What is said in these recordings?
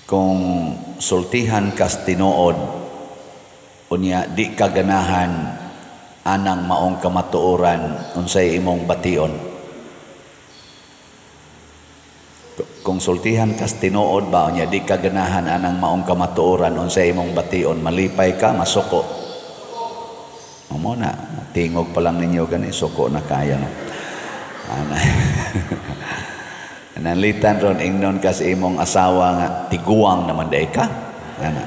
Kung sultihan kas tinuod, unya di ka ganahan anang maong kamatuoran, unsay imong bation? Kung sultihan kas tinuod ba, unya di ka ganahan anang maong kamatuoran, unsay imong bation? Malipay ka, masuko? Mao na, tingog pa lang ninyo gani, suko na kaya, no? Ana. Nanlitan ron, ingnon ka sa imong asawa nga tiguang naman day ka. Ana.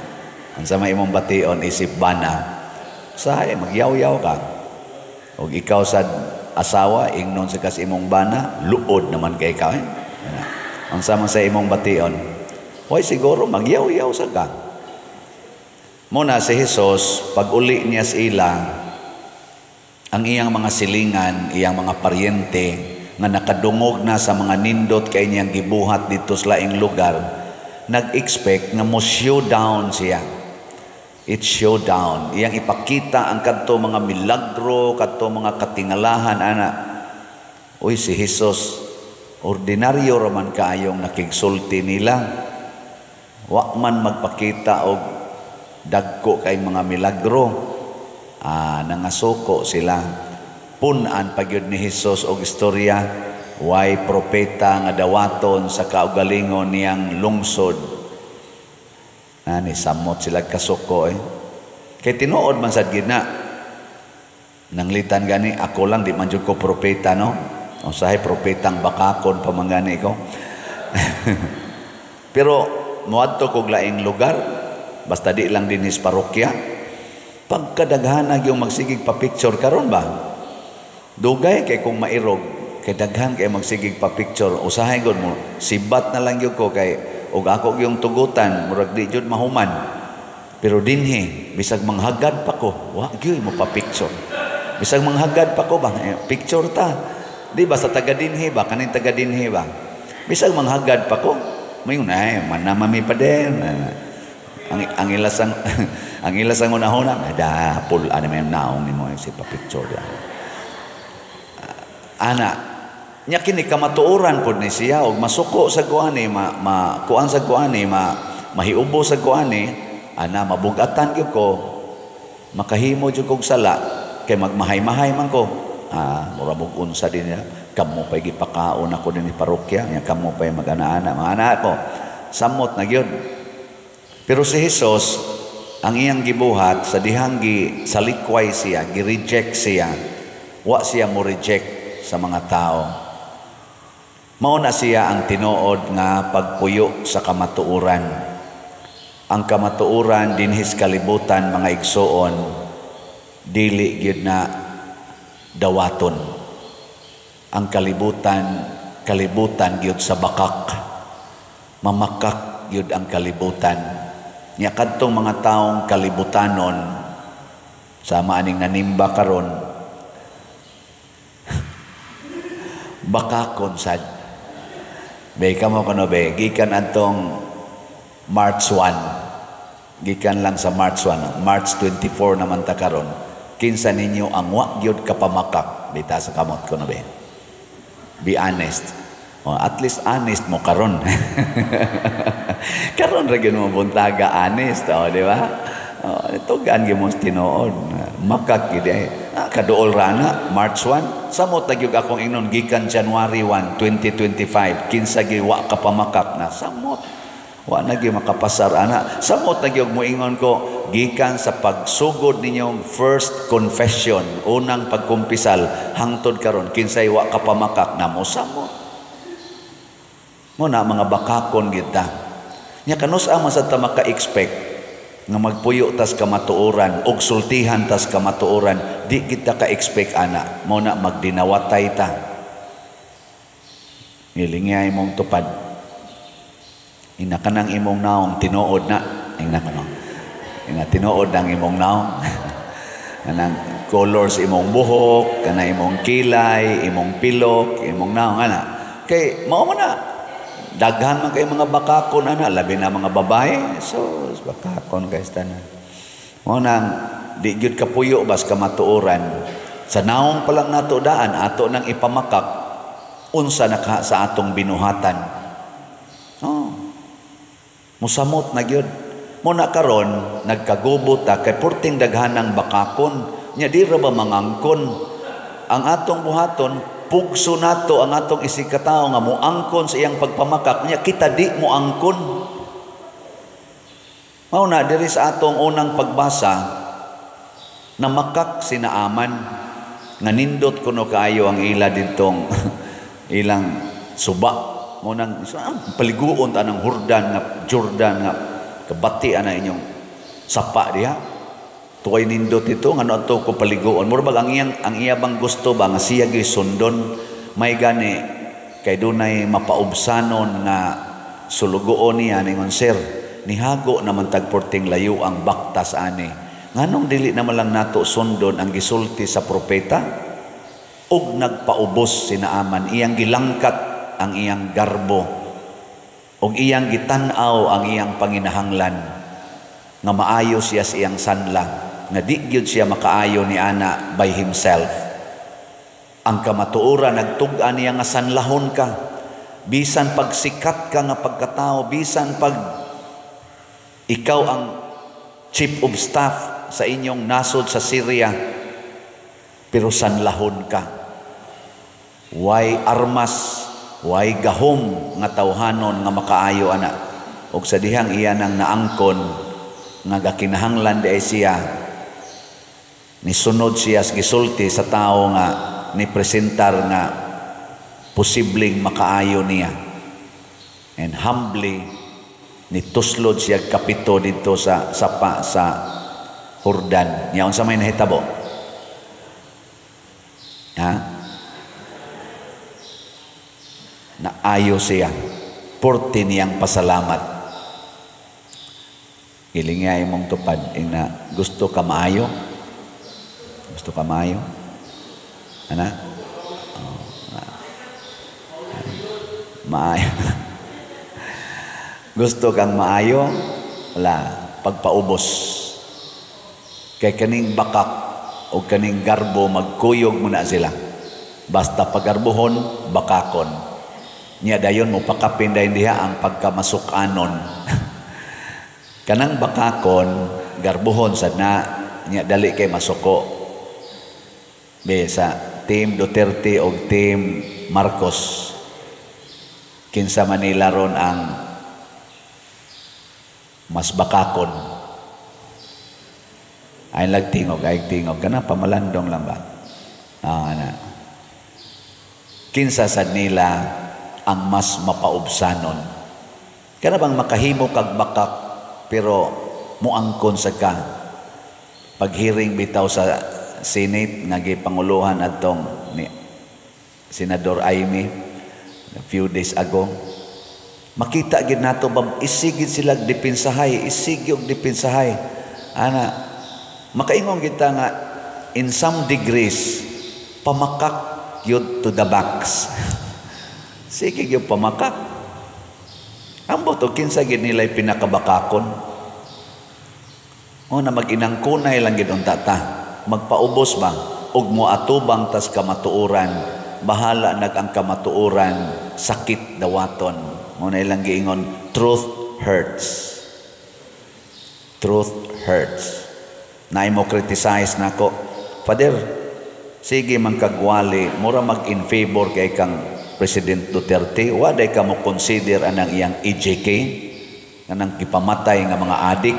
Unsa may imong bation isip bana? Usahay magyaw-yaw ka. Og ikaw sa asawa, ingnon sa kas imong bana, luod naman kay ka. Eh? Ana. Unsa man sa imong bation? Hoy, siguro magyaw-yaw sa ka. Muna si Jesus, pag uli niya sa ila, ang iyang mga silingan, iyang mga paryente, nga nakadungog na sa mga nindot kay niyang gibuhat dito sa laing lugar, nag-expect nga mo show down siya. It show down. Iyang ipakita ang kadto mga milagro, kadto mga katingalahan, ana. Uy, si Jesus, ordinaryo raman kaayong nakigsulti nila. Wa man magpakita og dagko kay mga milagro. Nangasuko sila. Pun-an pagyud ni Jesus og istorya, way propeta nga dawaton sa kaugalingon niyang lungsod. Ani samot sila kasuko eh. Kay tinuod man sad gid na. Nanglitan gani ako lang, di man jud ko propeta, no. Usahay propetang bakakon pa man gani ko. Pero moadto kog laing lugar, basta di lang dinhi sa parokya. Pagkadaghan yung magsigig pa picture karon ba? Dugay kay kung mairog, kay daghan kay magsigig pa picture. Usahay gud mo, sibat na lang gyud ko kay og ako gyung tugutan, murag di jud mahuman. Pero dinhi, bisag manghagad pa ko, wa gyud mo pa picture. Bisag manghagad pa ko ba, eh, picture ta. Di ba sa taga dinhi ba, kaning taga dinhi ba? Bisag manghagad pa ko, mayon ay manamami pa din. Ang ilasang ang ilasang unahuna, da pul ano may naong nimo si pa picture ya. Ana, nya kini kamatuoran pod ni siya og masuko sa kuani, ma, ma kuan sa kuani, ma mahiubo sa kuani, ana mabugatan gyud ko, makahimo jud kog sala kay magmahay-mahay man ko. Mura mog unsa din niya, kamo pay gipakaon ako dinhi parokya, nya kamo pay mag-ana-ana, mga anak ko. Samot na gyud. Pero si Jesus, ang iyang gibuhat sa dihang gi salikway siya, gi-reject siya, wa siya mo reject sa mga tao. Mao na siya ang tinuod nga pagpuyo sa kamatuoran. Ang kamatuoran dinhi sa kalibutan, mga igsuon, dili gyud na dawaton. Ang kalibutan, kalibutan gyud sa bakak. Mamakak gyud ang kalibutan. Nya kadtong mga taong kalibutanon, sama aning nanimba karon, bakakon sad. Be kamo kuno be, gikan antong March 1. Gikan lang sa March 1, March 24 naman ta karon. Kinsa ninyo ang wa gyud kapamakak dita sa kamot kuno be? Be honest. Oh, at least honest mo karon. Karon ra gyud mo buntaga honest, oh, di ba? Oh, tugan gyud mo tinuod. Makak gyud eh. Kaduol ra na March 1. Samot na gyud akong ingnon gikan January 1, 2025. Kinsa gyud wa kapamakak na samot. Wa na gyud makapasar ana. Samot na gyud moingon ko gikan sa pagsugod ninyong first confession, unang pagkumpisal hangtod karon kinsay wa kapamakak na mo samot. Mo na mga bakakon kita. Nya kanus-a man sad ta maka-expect nga magpuyo tas kamatuoran og sultihan tas kamatuoran, di kita ka-expect ana. Mo na magdinawatay ta. Ngilingay imong tupad. Ina kanang imong naong tinuod na. Ina kano. Ina tinuod ang imong naong. Kanang colors imong buhok, kana imong kilay, imong pilok, imong naong ana. Kay mao man na daghan man kay mga bakakon ana, labi na mga babae. So bakakon kay tanan. Mao nang di gyud kapuyo bas kamatuoran. Sa naong pa lang nato daan ato nang ipamakak unsa na ka sa atong binuhatan. Oh. Musamot na gyud. Muna karon nagkagubo ta kay purting daghanang bakakon. Nya di ra ba mangangkon? Ang atong buhaton, pugso nato ang atong isigkatao nga muangkon sa iyang pagpamakak, nya kita di muangkon. Mao na diri sa atong unang pagbasa, namakak si Naaman nga nindot kuno kaayo ang ila didtong ilang suba. Mo nang paliguon ta ng Jordan nga Jordan nga kabati ana inyong sapa diha. Tuway nindot ito ngano adto ko paliguon. Mura bag ang iyang ang iya bang gusto ba nga siya gyud sundon, may gani kay dunay mapaubsanon nga sulugoon niya ningon, "Sir, nihago naman tag porting layo ang baktas ani. Nganong dili naman lang nato sundon ang gisulti sa propeta?" Ug nagpaubos si Naaman, iyang gilangkat ang iyang garbo ug iyang gitan-aw ang iyang panginahanglan nga maayo siya sa iyang sanla, nga di gyud siya makaayo ni ana by himself. Ang kamatuoran nagtug-an niya nga sanlahon ka, bisan pagsikat ka nga pagkatao, bisan pag ikaw ang chief of staff sa inyong nasod sa Syria, pero sanlahon ka. Way armas, way gahom nga tawhanon nga makaayo ana. Og sa dihang iya nang naangkon nga gakinahanglan di ay siya, nisunod siya sa gisulti sa tao nga ni presentar nga posibleng makaayo niya. And humbly nituslod siya kapito didto sa sapa sa Jordan. Nya unsa may nahitabo? Ha? Naayo siya. Porte niyang pasalamat. Gilinga imong tupad ina, "Gusto ka maayo? Gusto ka maayo?" Ana? Oh, maayo. Gusto kang maayo? Wala. Pagpaubos. Kay kaning bakak o kaning garbo, magkuyog muna sila. Basta pagarbohon, bakakon. Nya dayon mo pakapin dayon diha ang pagkamasukanon. Kanang bakakon, garbohon sad na, nya dali kay masuko. Be sa Team Duterte o Team Marcos, kinsa Manila ron ang mas bakakon? Ay lagtingog, ay tingog kana, pamalandong lang ba? Ah, ana. Kinsa sad nila ang mas mapaubsanon? Kana bang makahimo kag bakak pero muangkon sa ka? Paghearing bitaw sa Senate nga gipanguluhan adtong ni Senador Imee a few days ago, makita gid nato ba, isigid sila depensahay, isig og depensahay ana. Makaingon kita nga in some degrees pamakak yun to the box. Sige gyud pamakak. Ambot og kinsa gid nila pinakabakakon. O na mag-inangkunay lang gid unta ta. Magpaubos ba og moatubang tas kamatuoran, bahala nag ang kamatuoran sakit dawaton. Mo na ilang giingon, "Truth hurts." Truth hurts. Naay mo criticize nako, "Father, sige man kagwali, mura mag in favor kay kang President Duterte, waday ka mo consider anang iyang EJK, kanang gipamatay nga mga adik."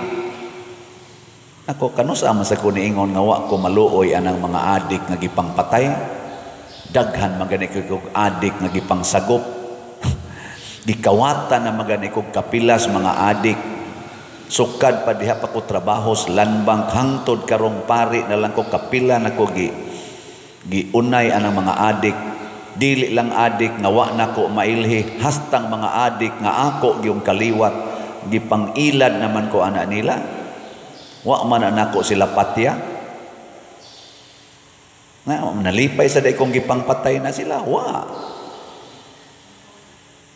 Ako, kanusa man sa ko niingon nga wa ko maluoy anang mga adik nga gipangpatay? Daghan man gani kog adik nga gipangsagop. Gikawatan na magani kog kapilas mga adik. Sukad pa diha pa ko trabaho sa Land Bank hangtod karong pari na lang ko, kapila na ko giunay anang mga adik. Dili lang adik nga wa nako mailhi, hastang mga adik nga ako gyung kaliwat, gipang-ilad naman ko ana nila. Wa man nako sila patya. Nga nalipay sa day kong gipangpatay na sila, wa.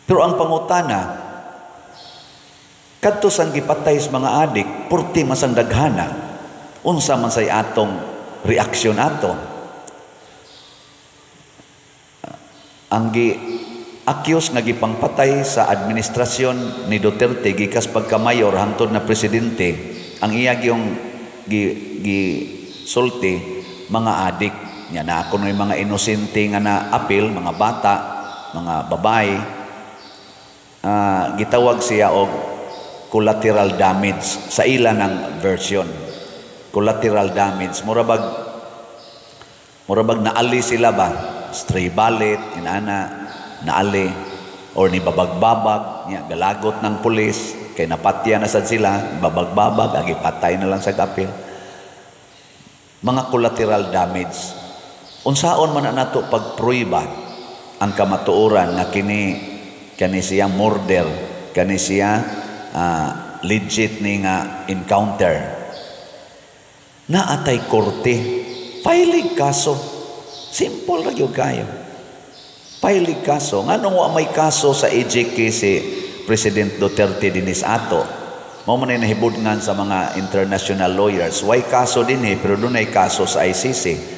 Pero ang pangutana, kadto sang gipatay sa mga adik, purti masang daghana. Unsa man say atong reaksyon ato? Ang gi accused nga gipangpatay sa administrasyon ni Duterte gikas pagka-mayor hangtod na presidente, ang iya yung gi sulti mga adik nya na ako no mga inosente nga na apil, mga bata, mga babae, gitawag siya og collateral damage sa ila ng version. Collateral damage, mura bag naali sila ba, stray bullet inana, naali or ni babagbabag niya, galagot ng pulis kay napatya na sad sila, babagbabag, agi patay na lang sa kapil, mga collateral damage. Unsaon man na nato pagprueba ang kamatuoran nga kini kani siya murder, kani siya legit ni nga encounter? Naatay korte, file kaso. Simple ra gyud kayo, file kaso. Nganong wa may kaso sa EJK si President Duterte dinis ato? Mao man ay nahibudngan sa mga international lawyers. Way kaso dinhi pero dunay kaso sa ICC.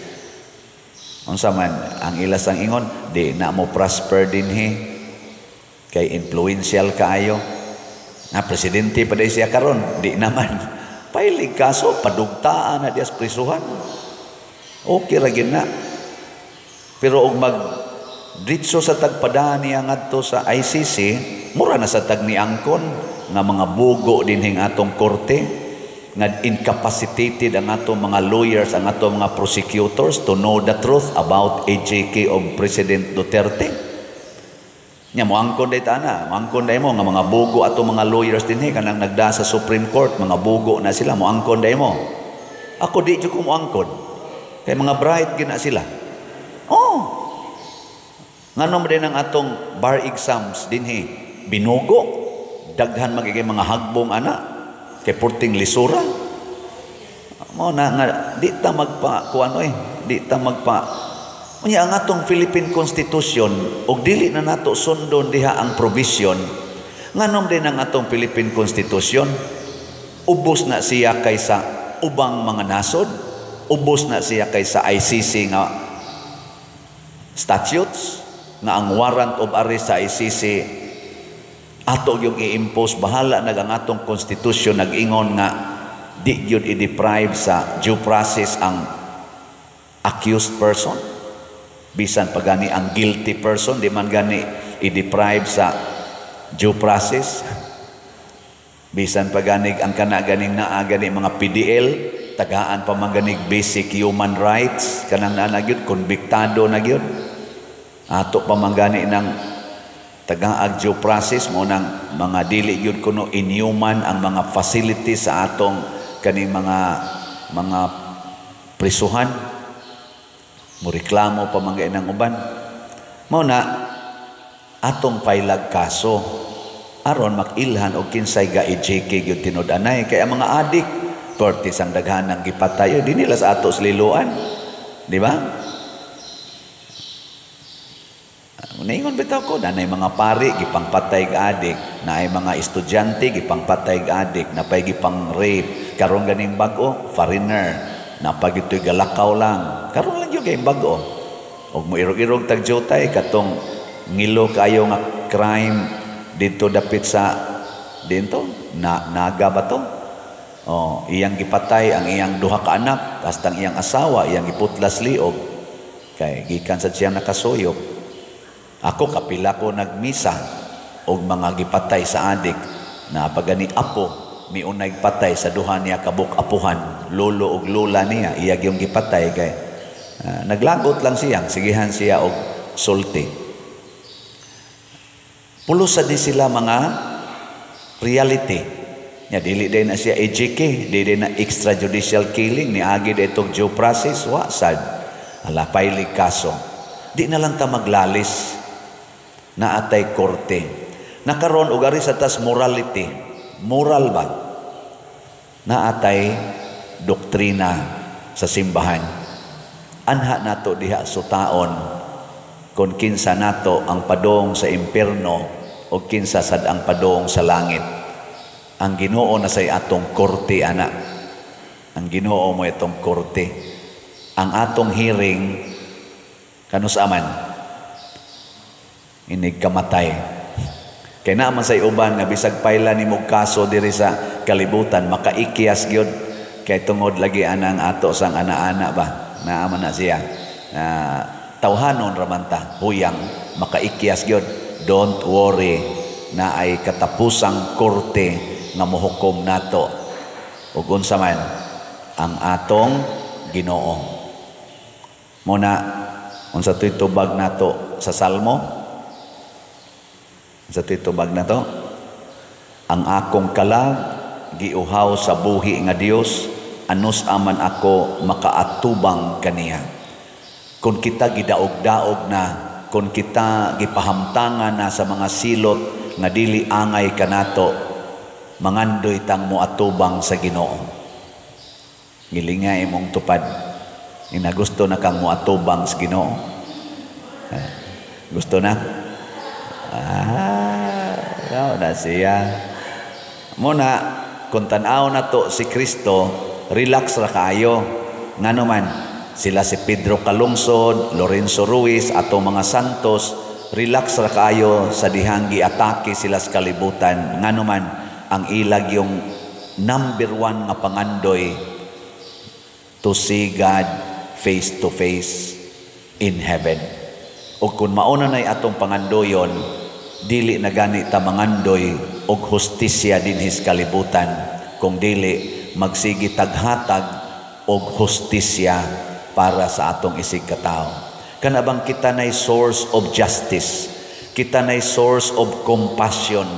Unsa man ang ilas ang ingon, di na mo prosper dinhi kay influential kaayo na presidente pa day siya karon. Di naman, file kaso, padugtaan na dias prisuhan, okay ra gyud na. Pero og mag ditso sa tagpadaan niya ngadto sa ICC, mura na sa tag ni angkon nga mga bugo dinhing atong korte, nga incapacitated ang atong mga lawyers, ang atong mga prosecutors to know the truth about EJK of President Duterte. Nya moangkon day ta na, moangkon day mo nga mga bugo atong mga lawyers dinhi kanang nagda sa Supreme Court, mga bugo na sila, moangkon day mo. Ako, di jud ko moangkon. Kay mga bright gina sila. Oh. Ngano man din ang atong bar exams dinhi binugo, daghan magigay mga hagbong ana kay purting lisura. Mo na nga di ta magpa kuano eh, di ta magpa. Unya ang atong Philippine Constitution, og dili na nato sundon diha ang provision, nganom din ang atong Philippine Constitution, ubos na siya kaysa ubang mga nasod, ubos na siya kaysa ICC nga statutes, nga ang warrant of arrest sa ICC ato yung i-impose, bahala nag ang atong constitution nag-ingon nga di gyud i-deprive sa due process ang accused person. Bisan pa gani ang guilty person, di man gani i-deprive sa due process. Bisan pa gani ang kana ganing naa gani mga PDL, tagaan pa man ganig basic human rights, kanang naa na gyud, konbiktado na gyud, ato pa man gani ng tagaag due process mo nang mga dili gyud kuno inhuman ang mga facilities sa atong kaning mga prisuhan. Mo reklamo pa man ng uban. Mao na atong pailag kaso aron makilhan og kinsay ga EJK gyud tinud-anay, kay ang mga adik perti sang daghan ng gipatay di nila sa ato sa liloan, di ba? Naingon bitaw ko, nanay mga pari gipangpatay og adik, naay mga estudyante gipangpatay og adik, napay gipang rape, karon ganing bag-o, foreigner, napay gitoy galakaw lang. Karon lang gyud kay bag-o. Og moirog-irog tag jutay katong ngilo kayo nga crime didto dapit sa didto na Naga ba to? Oh, iyang gipatay ang iyang duha ka anak, hasta ang iyang asawa iyang giputlas liog kay gikan sa siya nakasuyop. Ako kapila ko nagmisa og mga gipatay sa adik na pagani apo miunay patay sa duha niya kabuk apuhan, lolo og lola niya iya gyung gipatay kay naglagot lang siya, sigihan siya og sulti. Pulos sa di sila mga reality. Nya dili day na siya EJK, dili na extrajudicial killing, niagi day itong due process, wa sad. Ala, pailig kaso. Di na lang ta maglalis na atay korte. Nakaron og ari sa tas morality. Moral ba? Naatay doktrina sa simbahan. Anha nato diha sutaon kung kinsa nato ang padong sa impierno o kinsa sad ang padong sa langit. Ang Ginoo na say atong korte ana. Ang Ginoo mo itong korte. Ang atong hearing kanus aman. Inig kamatay. Kay naa man say uban nga bisag payla nimo kaso diri sa kalibutan, makaikyas gyud kay tungod lagi anang ato sang ana-ana ba. Naa man na siya. Tawhanon ra man ta, huyang makaikyas gyud. Don't worry, naay katapusang korte nga mohukom nato. Ug unsa man ang atong Ginoo. Muna unsa to'y tubag nato sa Salmo? Unsa to'y tubag nato? Ang akong kalag giuhaw sa buhi nga Dios, anus aman ako makaatubang kaniya. Kung kita gidaog-daog na, kung kita gipahamtangan na sa mga silot nga dili angay kanato, mangandoy tang moatubang sa Ginoo. Gilinga imong tupad. Ina, gusto na kang moatubang sa Ginoo? Gusto na? Ah, na siya. Muna, kung tan-aw na to si Kristo, relax ra kaayo. Ngano man, sila si Pedro Calungsod, Lorenzo Ruiz, atong mga santos, relax ra kaayo sa dihang giatake sila sa kalibutan. Ngano man, ang ilag yung number one nga pangandoy, to see God face to face in heaven. O kung mauna na'y atong pangandoyon, dili na gani ta mangandoy og hustisya dinhi sa kalibutan, kung dili magsigi taghatag og hustisya para sa atong isig katao. Kana bang kita nay source of justice, kita nay source of compassion,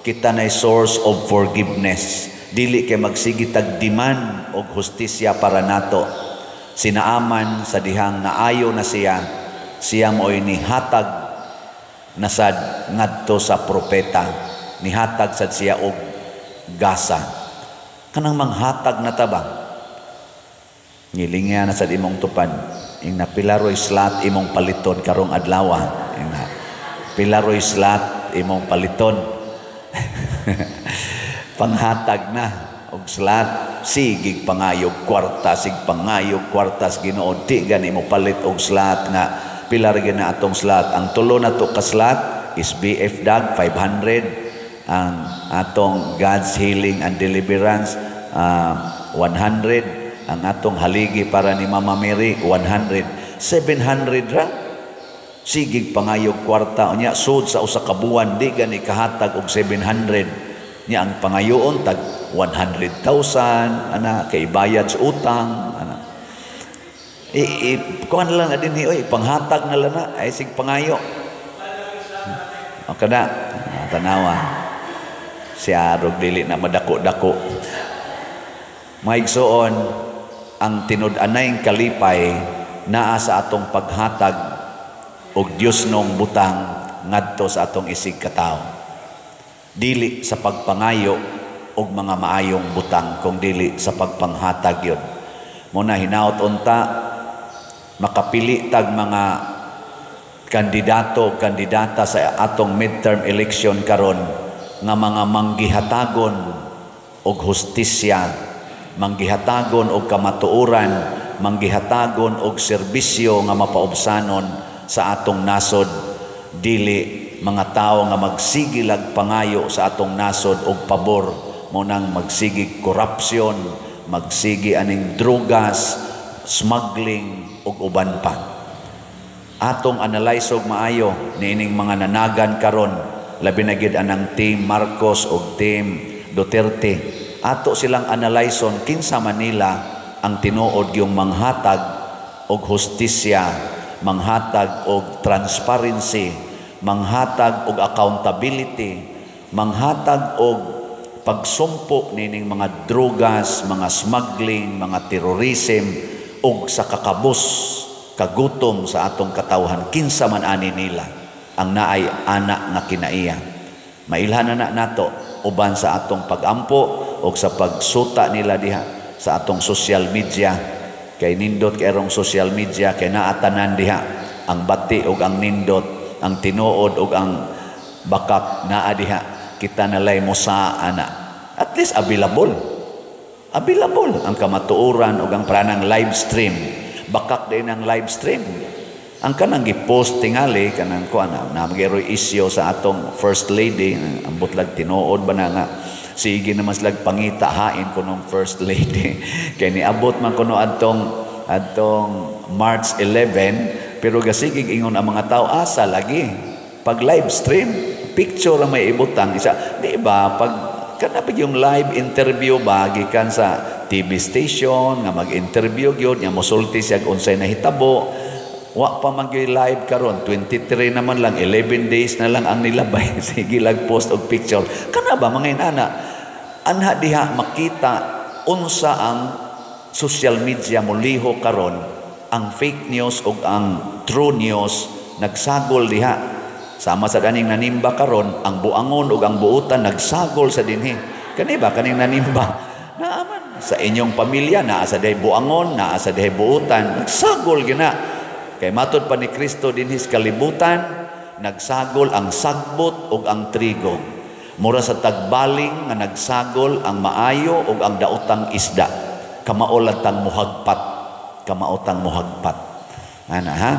kita nay source of forgiveness. Dili kay magsigi tag demand og hustisya para nato. Si Naaman, sa dihang naayo na siya, siya mo'y nihatag na sad ngadto sa propeta. Nihatag sad siya og gasa. Kanang manghatag na ta ba? Ngilingya na sad imong tupad. Ing pila roy slot imong paliton karong adlaw? Ing pila roy slot imong paliton? Panghatag na og slot, sigig pangayog kwarta, sig pangayog kwarta sa Ginoo, di gani mo palit og slot nga pila ra na atong slot. Ang tulo na to ka slot is BF Dag 500, ang atong God's Healing and Deliverance 100, ang atong haligi para ni Mama Mary 100, 700 ra. Sigig pangayog kwarta, unya sud sa usa ka buwan di gani kahatag og 700. Nya ang pangayoon tag 100,000 ana kay bayad sa utang ana. I, i kuan lang na dinhi oy, panghatag na lang na ay sig pangayo. Okay na, tanawa. Siya rog dili na madako-dako. Mga igsoon, ang tinud-anay kalipay naa sa atong paghatag og Dios nong butang ngadto sa atong isig katawo. Dili sa pagpangayo og mga maayong butang, kung dili sa pagpanghatag yun. Muna hinaot unta makapili tag mga kandidato, kandidata sa atong midterm election karon nga mga manggihatagon og hustisya, manggihatagon og kamatuoran, manggihatagon og serbisyo nga mapaubsanon sa atong nasod, dili mga tao nga magsigilag pangayo sa atong nasod og pabor mo nang magsigi korupsyon, magsigi aning drugas, smuggling ug uban pa. Atong analyze og maayo niining mga nanagan karon, labi na gid anang Team Marcos ug Team Duterte. Ato silang analyson kinsa man nila ang tinuod yung manghatag og hustisya, manghatag og transparency, manghatag og accountability, manghatag og pagsumpo nining mga drugas, mga smuggling, mga terrorism ug sa kakabos, kagutom sa atong katawhan. Kinsa man ani nila ang naay ana nga kinaiya? Mailhan na na nato uban sa atong pagampo o sa pagsuta nila diha sa atong social media, kay nindot kay erong social media, kay naatanan diha ang bati ug ang nindot, ang tinuod ug ang bakak naa diha. Kita nalay mo sa ana, at least available available ang kamatuoran ug ang pranang live stream. Bakak din ang live stream. Ang kanang gi-post tingali kanang kuan na na issue sa atong first lady, ambot lag tinuod ba na nga sige naman sila pangita hain kunong first lady kay niabot man kuno adtong March 11, pero gasigig ingon ang mga tao, asa lagi pag live stream, picture ang may ibutang isa, di ba? Pag kana yung live interview ba gikan sa TV station nga mag-interview gyud nga mosulti siya unsay nahitabo, wa pa man gyud live karon. 23 naman lang, 11 days na lang ang nilabay, sige lang post og picture. Kana ba mga inana, anha diha makita unsa ang social media muliho karon, ang fake news ug ang true news nagsagol diha. Sama sa kaning nanimba karon, ang buangon ug ang buutan nagsagol sa dinhi. Kani ba kaning nanimba? Naaman sa inyong pamilya, naa sa dihay buangon, naa sa dihay buutan, nagsagol gina. Kay matod pa ni Kristo, dinhi sa kalibutan nagsagol ang sagbot ug ang trigo. Mura sa tagbaling nga nagsagol ang maayo ug ang daotang isda. Kamao lang tang muhagpat. Kamao tang muhagpat. Ana ha?